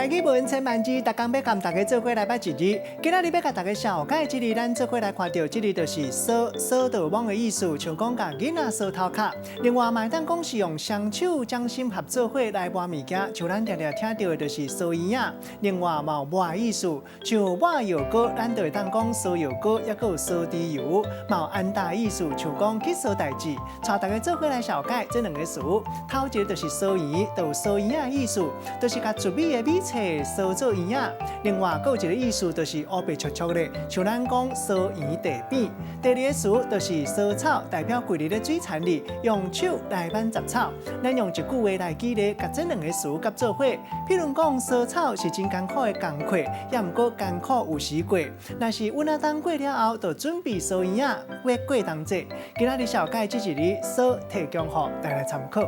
台語文千萬字，逐工欲共大家做伙來捌一字。今仔日欲共大家紹介這字，咱做伙來看著這字就是梳，梳倒罔的意思，像講共囡仔梳頭殼。另外，嘛會當講是用雙手掌心合做伙來抹物件，像咱定定聽著的就是梳圓仔。另外，嘛有抹的意思，像抹藥膏，咱就會當講梳藥膏，抑閣有梳豬油。嘛有安搭的意思，像講去梳代誌。帶大家做伙來紹介這兩个詞，頭一个就是梳圓，就有梳圓仔的意思，就是共糯米的米冊梳做圓仔。另外，閣有一个意思就是烏白戳戳的，像咱講梳圓地扁。第二个詞就是梳草，代表跪佇咧水田裡用手來挽雜草。咱用一句話來舉例，共這兩个詞佮做伙。譬如講，梳草是真艱苦的工課，抑毋過艱苦有時過。若是阮阿當過了後，就準備梳圓仔，過過冬節。今仔日紹介這一字梳，提供予大家參考。